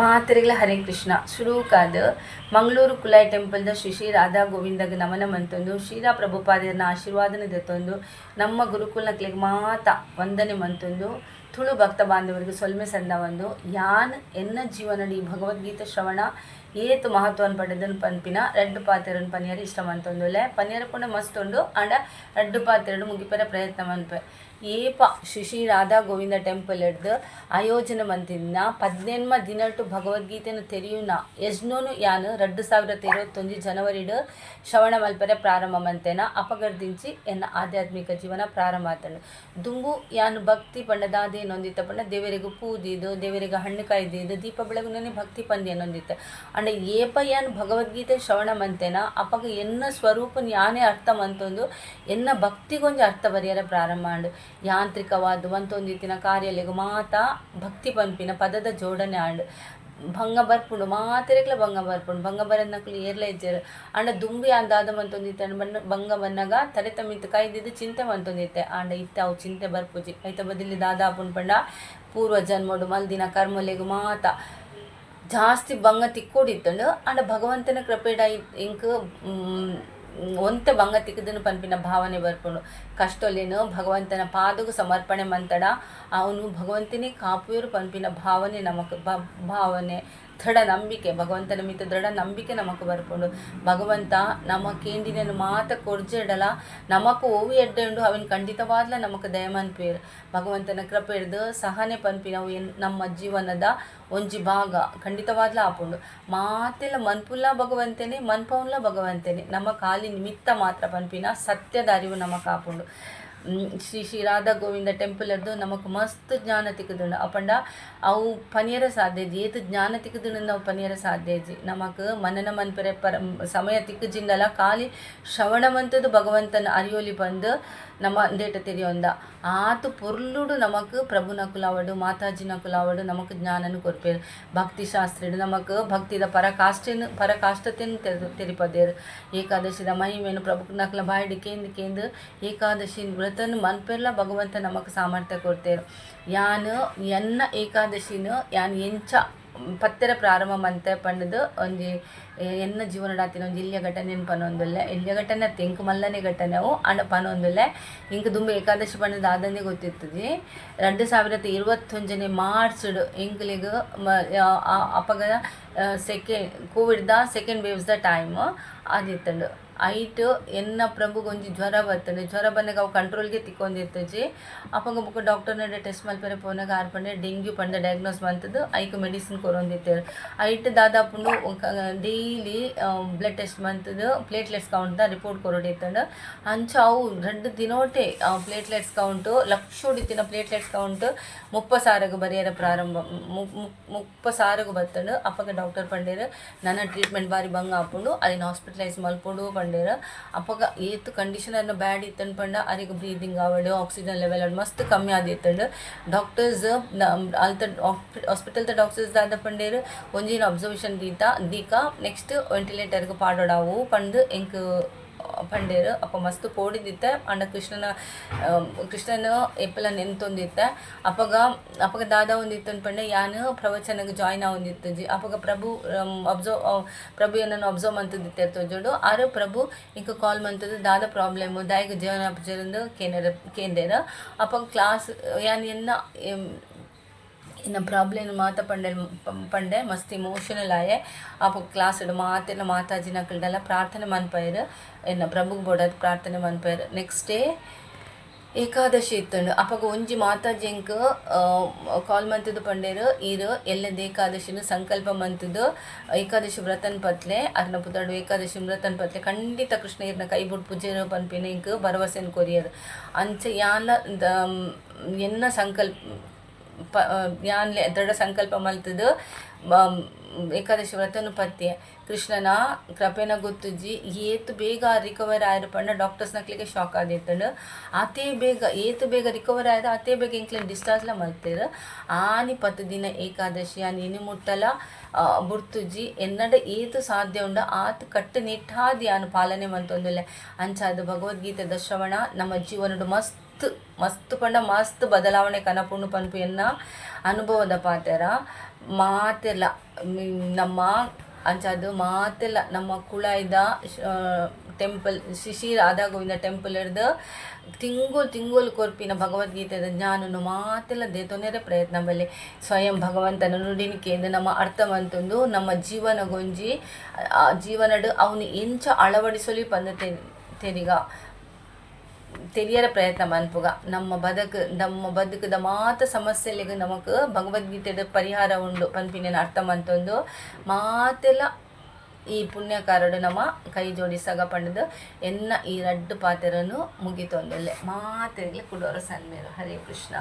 ಮಾತೆರೆಗ್ಲ ಹರೇ ಕೃಷ್ಣ. ಸುರೂಕಾದ್ ಮಂಗಳೂರು ಕುಲಾಯ್ ಟೆಂಪಲ್ದ ಶ್ರೀ ಶ್ರೀ ರಾಧಾ ಗೋವಿಂದಗ್ ನಮನ ಮಂತೊಂದು, ಶ್ರೀಲಾ ಪ್ರಭುಪಾದೆರ್ನ ಆಶೀರ್ವಾದನ ದೆತ್ತೊಂದು, ನಮ್ಮ ಗುರುಕುಲ್ನಕ್ಲೆಗ್ ಮಾತ ವಂದನೆ ಮಂತೊಂದು, ತುಳು ಭಕ್ತ ಬಾಂಧವರಿಗೆ ಸೊಲ್ಮೆ ಸಂದಾವೊಂದು, ಯಾನ್ ಎನ್ನ ಜೀವನಡ್ ಈ ಭಗವದ್ಗೀತೆ ಶ್ರವಣ ಏತ್ ಮಹತ್ವನ್ ಪಡೆದನ್ ಪನ್ಪಿನ ರಡ್ಡ್ ಪಾತೆರನ್ ಪನಿಯರೆ ಇಷ್ಟ ಮಂತೊಂದುಲ್ಲೆ. ಪನಿಯರೆ ಪಂಡ ಮಸ್ತ್ ಉಂಡು, ಆಂಡ ರಡ್ಡ್ ಪಾತೆರಡ್ ಮುಗಿಪೆರೆ ಪ್ರಯತ್ನ ಮನ್ಪೆ. ಏಪ ಶ್ರೀ ಶ್ರೀ ರಾಧಾ ಗೋವಿಂದ ಟೆಂಪಲ್ ಡ್ದ್ ಆಯೋಜನೆ ಮಂತಿನ ಪದಿನೆನ್ಮ ದಿನಟ್ ಭಗವದ್ಗೀತೆನ್ ತೆರಿಯುನ ಯಜ್ನೊನು ಯಾನ್ 2021 ಜನವರಿಡ್ ಶ್ರವಣ ಮಲ್ಪೆರೆ ಪ್ರಾರಂಭ ಮಂತೆನ. ಅಪಗರ್ದಿಂಚಿ ಎನ್ನ ಆಧ್ಯಾತ್ಮಿಕ ಜೀವನ ಪ್ರಾರಂಭ ಆತುಂಡು. ದುಂಬು ಯಾನ್ ಭಕ್ತಿ ಪಂಡ ದಾದ ಎನ್ನೊಂದಿತ್ತೆ ಪಂಡ, ದೇವೆರೆಗ್ ಪೂ ದೀದ್, ದೇವೆರೆಗ್ ಹಣ್ಣು ಕಾಯಿ ದೀದ್ ದೀಪ ಬೆಳಗುನನೆ ಭಕ್ತಿ ಪಂದ್ ಎನ್ನೊಂದಿತ್ತೆ. ಆಂಡ ಏಪ ಯಾನ್ ಭಗವದ್ಗೀತೆ ಶ್ರವಣ ಮಂತೆನ, ಅಪಗ ಎನ್ನ ಸ್ವರೂಪನ್ ಯಾನೇ ಅರ್ಥ ಮಂತೊಂದು ಎನ್ನ ಭಕ್ತಿಗೊಂಜಿ ಅರ್ಥ ಬರಿಯರೆ ಪ್ರಾರಂಭ ಆಂಡ್. ಯಾಂತ್ರಿಕವಾದ್ ಮಂತೊಂದಿತ್ತಿನ ಕಾರ್ಯಲೆಗ್ ಮಾತ ಭಕ್ತಿ ಪನ್ಪಿನ ಪದದ ಜೋಡಣೆ ಆಂಡ್. ಬಂಗ ಬರ್ಪುಂಡು, ಮಾತೆರೆಗ್ಲ ಬಂಗ ಬರ್ಪುಂಡು, ಬಂಗ ಬರಂದಿನಕುಲು ಏರ್ಲ ಇಜ್ಜೆರ್. ಆಂಡ ದುಂಬು ಯಾನ್ ದಾದ ಮಂತೊಂದಿತ್ತೆ ಪಂಡ, ಬಂಗ ಬನ್ನಗ ತರೆತ ಮಿತ್ತ್ ಕೈ ದೀದ್ ಚಿಂತೆ ಮಂತೊಂದಿತ್ತೆ. ಆಂಡ ಇತ್ತೆ ಅವು ಚಿಂತೆ ಬರ್ಪುಜಿ. ಐತ ಬದಲಿ ದಾದ ಆಪುಂಡು ಪಂಡ, ಪೂರ್ವ ಜನ್ಮೊಡು ಮಲ್ದಿನ ಕರ್ಮೊಲೆಗ್ ಮಾತ ಜಾಸ್ತಿ ಬಂಗ ತಿಕ್ಕೊಡಿತ್ತ್ಂಡ್. ಆಂಡ ಭಗವಂತನ ಕೃಪೆಡ್ ಎಂಕ್ ಒಂತೆ ಬಂಗ ತಿಕ್ಕ್ದ್ಂಡ್ ಪನ್ಪಿನ ಭಾವನೆ ಬರ್ಪುಂಡು. ಕಷ್ಟೊಲೆನ್ ಭಗವಂತನ ಪಾದೊಗು ಸಮರ್ಪಣೆ ಮಂತಡ ಅವನು ಭಗವಂತನೇ ಕಾಪುವೆರ್ ಪನ್ಪಿನ ಭಾವನೆ ನಮಕ್, ಭಾವನೆ, ದೃಢ ನಂಬಿಕೆ, ಭಗವಂತನ ಮಿತ್ತ್ ದೃಢ ನಂಬಿಕೆ ನಮಕ್ ಬರ್ಪುಂಡು. ಭಗವಂತ ನಮ ಕೇಂಡಿನೆನ್ ಮಾತ ಕೊರ್ಜೆಡಲ ನಮಕ್ ಒವು ಎಡ್ಡೆ ಉಂಡು ಅವೆನ್ ಖಂಡಿತವಾದ್ಲ ನಮಕ್ ದಯ ಮನ್ಪುವೆರ್. ಭಗವಂತನ ಕೃಪೆಡ್ದ್ ಸಹನೆ ಪನ್ಪಿನವು ನಮ್ಮ ಜೀವನದ ಒಂಜಿ ಭಾಗ ಖಂಡಿತವಾದ್ಲ ಆಪುಂಡು. ಮಾತೆಲ ಮನ್ಪುನ್ಲಾ ಭಗವಂತನೇ, ಮನ್ಪವುನ್ಲಾ ಭಗವಂತನೇ, ನಮ ಖಾಲಿ ನಿಮಿತ್ತ ಮಾತ್ರ ಪನ್ಪಿನ ಸತ್ಯದ ಅರಿವು ನಮಕ್ ಆಪುಂಡು. ಶ್ರೀ ಶ್ರೀ ರಾಧಾ ಗೋವಿಂದ ಟೆಂಪಲ್ ರ್ದ್ ನಮಕ್ ಮಸ್ತ್ ಜ್ಞಾನ ತಿಕ್ಕುದುಂಡು. ಅಪಂಡ ಅವು ಪನಿಯರೆ ಸಾಧ್ಯ ಇಜ್ಜಿ. ಏತ್ ಜ್ಞಾನ ತಿಕ್ಕುದುಂಡು ಅವು ಪನಿಯರೆ ಸಾಧ್ಯ ಇಜ್ಜಿ. ನಮಕ್ ಮನನ ಮನ್ಪೆರೆ ಪರ ಸಮಯ ತಿಕ್ಕುಜಿಂಡಲ ಖಾಲಿ ಶ್ರವಣ ಮಂತುದು ಭಗವಂತನ ಅರಿಯೊಲಿ ಪಂದ್ ನಮ ಉಂದೆಟ್ ತೆರಿಯೊಂದ. ಆತ್ ಪೊರ್ಲುಡು ನಮಕ್ ಪ್ರಭುನಕುಲಾವಡ್, ಮಾತಾಜಿನಕುಲಾವಡ್ ನಮಕ್ ಜ್ಞಾನನ್ ಕೊರ್ಪೆರ್. ಭಕ್ತಿ ಶಾಸ್ತ್ರಡ್ ನಮಕ್ ಭಕ್ತಿದ ಪರಕಾಷ್ಠೆನ್ ಪರಕಾಷ್ಠತೆನ್ ತೆರಿಪದೆರ್. ಏಕಾದಶಿದ ಮಹಿಮೆನ್ ಪ್ರಭುನಕ್ಲೆನ ಬಾಯಿಡ್ ಕೇಂದ್ ಕೇಂದ್ ಏಕಾದಶಿ ವ್ರತನ್ ಮನ್ಪೆರ್ಲ ಭಗವಂತ ನಮಕ್ ಸಾಮರ್ಥ್ಯ ಕೊರ್ತೆರ್. ಯಾನ್ ಎನ್ನ ಏಕಾದಶಿನ್ ಯಾನ್ ಎಂಚ ಪತ್ತೆರೆ ಪ್ರಾರಂಭ ಮಂತೆ ಪಂಡ್ದ್ ಒಂಜಿ ಎನ್ನ ಜೀವನಡ್ ಆತಿನ ಒಂಜಿ ಎಲ್ಯ ಘಟನೆನ್ ಪನೊಂದುಲ್ಲೆ. ಎಲ್ಯ ಘಟನೆ ಅತ್ತ್, ಎಂಕ್ ಮಲ್ಲನೆ ಘಟನೆ ಅವು. ಆಂಡ ಪನೊಂದುಲ್ಲೆ. ಎಂಕ್ ದುಂಬು ಏಕಾದಶಿ ಪಂಡ ದಾದಂದೇ ಗೊತ್ತಿತ್ತುಜಿ. 2021ನೇ ಮಾರ್ಚ್ಡ್ ಎಂಕ್ಲೆಗ್ ಅಪಗ ಕೋವಿಡ್ ದ ಸೆಕೆಂಡ್ ವೇವ್ಸ್ ದ ಟೈಮ್ ಆದಿತ್ತ್ಂಡ್. ಐಟ್ ಎನ್ನ ಪ್ರಭುಗ್ ಒಂಜಿ ಜ್ವರ ಬತ್ತ್ಂಡ್. ಜ್ವರ ಬನ್ನಗ ಅವು ಕಂಟ್ರೋಲ್ಗೆ ತಿಕ್ಕೊಂದಿತ್ತುಜಿ. ಅಪಗ ಬೊಕ ಡಾಕ್ಟರ್ ನಡೆ ಟೆಸ್ಟ್ ಮಲ್ಪೆರೆ ಪೋನಗ ಆರ್ ಪಂಡೆರ್ ಡೆಂಗ್ಯೂ ಪಂದ್ ಡಯಾಗ್ನೋಸ್ ಮಂತುದು ಐಕ್ ಮೆಡಿಸಿನ್ ಕೊರೊಂದಿತ್ತೆರ್. ಐಟ್ ದಾದ ಆಪುಂಡು, ಡೈಲಿ ಬ್ಲಡ್ ಟೆಸ್ಟ್ ಮಂತುದು ಪ್ಲೇಟ್ಲೆಟ್ಸ್ ಕೌಂಟ್ ದ ರಿಪೋರ್ಟ್ ಕೊರೊಡಿತ್ತ್ಂಡ್. ಅಂಚ ಅವು ರಡ್ಡ್ ದಿನೋಟೆ ಪ್ಲೇಟ್ಲೆಟ್ಸ್ ಕೌಂಟ್, ಲಕ್ಷೊಡು ಇತ್ತಿನ ಪ್ಲೇಟ್ಲೆಟ್ಸ್ ಕೌಂಟ್ 30,000ಗ್ ಬರಿಯರೆ ಪ್ರಾರಂಭ, 30,000ಗ್ ಬತ್ತ್ಂಡ್. ಅಪಗ ಡಾಕ್ಟರ್ ಪಂಡೆರ್ ನನ ಟ್ರೀಟ್ಮೆಂಟ್ ಬಾರಿ ಬಂಗ ಆಪುಂಡು, ಅರೆನ್ ಹಾಸ್ಪಿಟಲೈಸ್ ಮಲ್ಪೊಡು ಪಂಡೆರ್. ಅಪಗ ಏತ್ ಕಂಡೀಷನ್ ಅರ್ನ ಬ್ಯಾಡ್ ಇತ್ತ್ಂಡ್ ಪಂಡ, ಅರೆಗ್ ಬ್ರೀದಿಂಗ್ ಆವಡ್, ಆಕ್ಸಿಜನ್ ಲೆವೆಲ್ ಆವಡ್ ಮಸ್ತ್ ಕಮ್ಮಿ ಆದಿತ್ತ್ಂಡ್. ಡಾಕ್ಟರ್ಸ್ ಅಲ್ತ ಹಾಸ್ಪಿಟಲ್ ದ ಡಾಕ್ಟರ್ಸ್ ದಾದ ಪಂಡೆರ್, ಒಂಜಿನ ಅಬ್ಸರ್ವೇಷನ್ ದೀತ ದೀಕ, ನೆಕ್ಸ್ಟ್ ವೆಂಟಿಲೇಟರ್ ಗ್ ಪಾಡೊಡಾವು ಪಂದ್ ಎಂಕ್ ಪಂಡೆರ್. ಅಪ ಮಸ್ತ್ ಪೋಡಿದಿತ್ತೆ. ಆಂಡ ಕೃಷ್ಣನ ಕೃಷ್ಣನ್ ಏಪಲ ನೆಂತೊಂದಿತ್ತೆ. ಅಪಗ ಅಪಗ ದಾದ ಆವೊಂದಿತ್ತ್ಂಡ್ ಪಂಡ, ಯಾನ್ ಪ್ರವಚನಗ್ ಜಾಯಿನ್ ಆವೊಂದಿತ್ತುಜಿ. ಅಪಗ ಪ್ರಭು ಅಬ್ಸರ್ವ್ ಪ್ರಭು ಎನ್ನನ್ ಅಬ್ಸರ್ವ್ ಮಂತುದಿತ್ತೆರ್ ತೋಜೊಡು. ಆರ್ ಪ್ರಭು ಎಂಕ್ ಕಾಲ್ ಮಂತುದು ದಾದ ಪ್ರಾಬ್ಲಮ್, ದಾಯೆಗ್ ಜಾಯಿನ್ ಆಪುಜೆರ್ ಕೇನೆರ್ ಕೇಂಡೆರ್. ಅಪಗ ಕ್ಲಾಸ್ ಯಾನ್ ಎನ್ನ ಎನ್ನ ಪ್ರಾಬ್ಲಮ್ ಮಾತ ಪಂಡೆ ಪಂಡೆ. ಮಸ್ತ್ ಇಮೋಷನಲ್ ಆಯೆ. ಅಪಗ ಕ್ಲಾಸ್ ಡ್ ಮಾತೆರ್ಲ ಮಾತಾಜಿನಕಲ್ಡಲ ಪ್ರಾರ್ಥನೆ ಮನ್ಪಯೆರ್. ಎನ್ನ ಪ್ರಭುಗ್ ಬೋಡಾದ್ ಪ್ರಾರ್ಥನೆ ಮನ್ಪಯೆರ್. ನೆಕ್ಸ್ಟ್ ಡೇ ಏಕಾದಶಿ ಇತ್ತ್ಂಡ್. ಅಪಗ ಒಂಜಿ ಮಾತಾಜಿ ಎಂಕ್ ಕಾಲ್ ಮಂತುದು ಪಂಡೆರ್, ಈರ್ ಎಲ್ಲೆದ ಏಕಾದಶಿನ್ ಸಂಕಲ್ಪ ಮಂತುದು ಏಕಾದಶಿ ವ್ರತನ್ ಪತ್ಲೆ, ಅರ್ನ ಪುದರ್ಡ್ ಏಕಾದಶಿ ವ್ರತನ್ ಪತ್ಲೆ, ಖಂಡಿತ ಕೃಷ್ಣ ಈರ್ನ ಕೈ ಬುಡ್ಪುಜೆರ್ ಪನ್ಪಿನ ಎಂಕ್ ಭರವಸೆನ್ ಕೊರಿಯೆರ್. ಅಂಚ ಯಾನ್ಲ ಎನ್ನ ಸಂಕಲ್ಪ ಯಾನ್ ದೃಢ ಸಂಕಲ್ಪ ಮಲ್ತುದು ಏಕಾದಶಿ ವ್ರತನ್ ಪತ್ಯೆ. ಕೃಷ್ಣನ ಕೃಪೆನ ಗೊತ್ತುಜ್ಜಿ, ಏತ್ ಬೇಗ ರಿಕವರ್ ಆಯೆರ್ ಪಂಡ ಡಾಕ್ಟರ್ಸ್ ನಕ್ಲೆಗೆ ಶಾಕ್ ಆದಿತ್ತ್ಂಡ್. ಆತೇ ಬೇಗ, ಏತ್ ಬೇಗ ರಿಕವರ್ ಆಯೆರ್, ಆತೇ ಬೇಗ ಎಂಕ್ಲೆನ್ ಡಿಸ್ಚಾರ್ಜ್ ಲ ಮಲ್ತೆರ್. ಆನಿ ಪತ್ತ್ ದಿನ ಏಕಾದಶಿ ಯಾನ್ ಇನಿ ಮುಟ್ಟಲ ಬುಡ್ತುಜಿ. ಎನ್ನಡ ಏತ್ ಸಾಧ್ಯ ಉಂಡು ಆತ್ ಕಟ್ಟುನಿಟ್ಟಾದ್ ಯಾನ್ ಪಾಲನೆ ಮಂತೊಂದುಲ್ಲೆ. ಅಂಚಾದ್ ಭಗವದ್ಗೀತೆದ ಶ್ರವಣ ನಮ್ಮ ಜೀವನಡ್ ಮಸ್ತ್ ಮಸ್ತ್ ಮಸ್ತ್ ಪಂಡ ಮಸ್ತ್ ಬದಲಾವಣೆ ಕನಪುಂಡು ಪನ್ಪಿ ಎನ್ನ ಅನುಭವದ ಪಾತೆರ. ಮಾತೆರ್ಲ ನಮ್ಮ ಅಂಚಾದ್ ಮಾತೆರ್ಲ ನಮ್ಮ ಕುಳಾಯಿದ ಟೆಂಪಲ್ ಶ್ರೀ ಶ್ರೀ ರಾಧಾ ಗೋವಿಂದ ಟೆಂಪಲ್ ರ್ದ್ ತಿಂಗೊಲು ತಿಂಗೊಲು ಕೊರ್ಪಿನ ಭಗವದ್ಗೀತೆದ ಜ್ಞಾನನ್ ಮಾತೆರ್ಲ ದೆತೊನೆರೆ ಪ್ರಯತ್ನ ಬಲ್ಲೆ. ಸ್ವಯಂ ಭಗವಂತನ ನುಡಿನ್ ಕೇಂದ್ ನಮ ಅರ್ಥ ಮಂತೊಂದು ನಮ್ಮ ಜೀವನಗೊಂಜಿ ಜೀವನಡ್ ಅವ್ನು ಎಂಚ ಅಳವಡಿಸೊಲಿ ಪಂದ್ ತೆರಿಗ. ತೆರಿಯರೆ ಪ್ರಯತ್ನ ಮನ್ಪುಗ. ನಮ್ಮ ಬದಕ್ ನಮ್ಮ ಬದುಕುದ ಮಾತ ಸಮಸ್ಯೆಲೆಗ್ ನಮಕ್ ಭಗವದ್ಗೀತೆಡ್ ಪರಿಹಾರ ಉಂಡು ಪನ್ಪಿನೆನ್ ಅರ್ಥ ಮಂತೊಂದು ಮಾತೆಲ ಈ ಪುಣ್ಯಕಾರಡ್ ನಮ ಕೈ ಜೋಡಿಸಗ ಪಂಡ್ದ್ ಎನ್ನ ಈ ರಡ್ಡ್ ಪಾತೆರನ್ ಮುಗಿತೊಂದುಲ್ಲೆ. ಮಾತೆರ್ಗ್ಲ ಕುಡೊರ ಸನ್ಮೇರು. ಹರೇ ಕೃಷ್ಣ.